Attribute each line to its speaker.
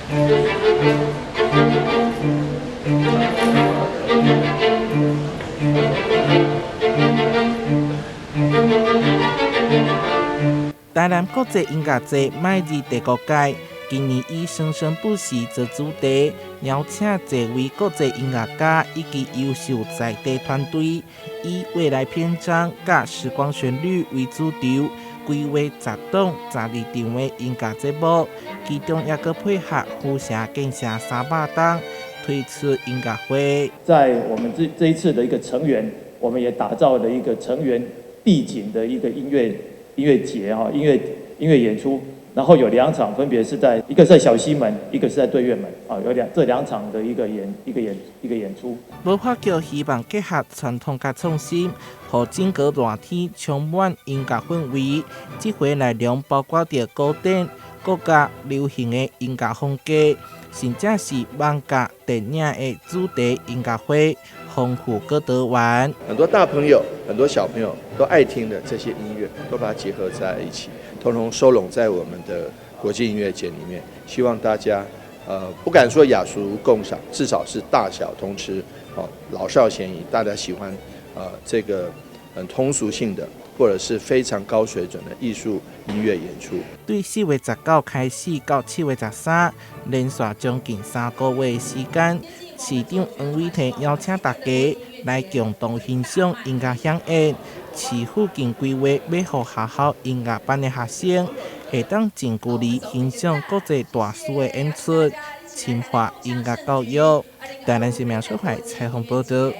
Speaker 1: 台南國際音樂節邁入第五屆，今年以生生不息做主題，邀請濟位國際音樂家以及優秀在地團隊，以未來篇章佮時光旋律為主軸，規劃10檔12場的音樂節目，其中也閣配合府城建成300冬，推出音樂會。
Speaker 2: 在我們這一次的一個城園，我們也打造了一個城園地景的一個音樂節哈，音樂演出，然後有兩場，分別是在一個在小西門，一個是在對月門，啊，有這兩場的一個演出。
Speaker 1: 文化局希望結合傳統佮創新，予整個熱天充滿音樂氛圍。這回內容包括著古典、國家流行的音樂風格，甚至是網咖電影的主題音樂會，豐富閣多元。
Speaker 3: 很多大朋友、很多小朋友都愛聽的這些音樂，都把它結合在一起，通通收攏在我們的國際音樂節裡面。希望大家，不敢說雅俗共賞，至少是大小通吃，哦，老少咸宜，大家喜歡，這個很通俗性的，或者是非常高水準的藝術音樂演出。
Speaker 1: 對4月19開始到7月13，連續將近3個月的時間，市長黃偉庭邀請大家來共同欣賞音樂饗宴。市府更規劃欲予學校音樂班的學生，會當近距離欣賞國際大師的演出，深化音樂教育。台南新聞小懷採訪報道。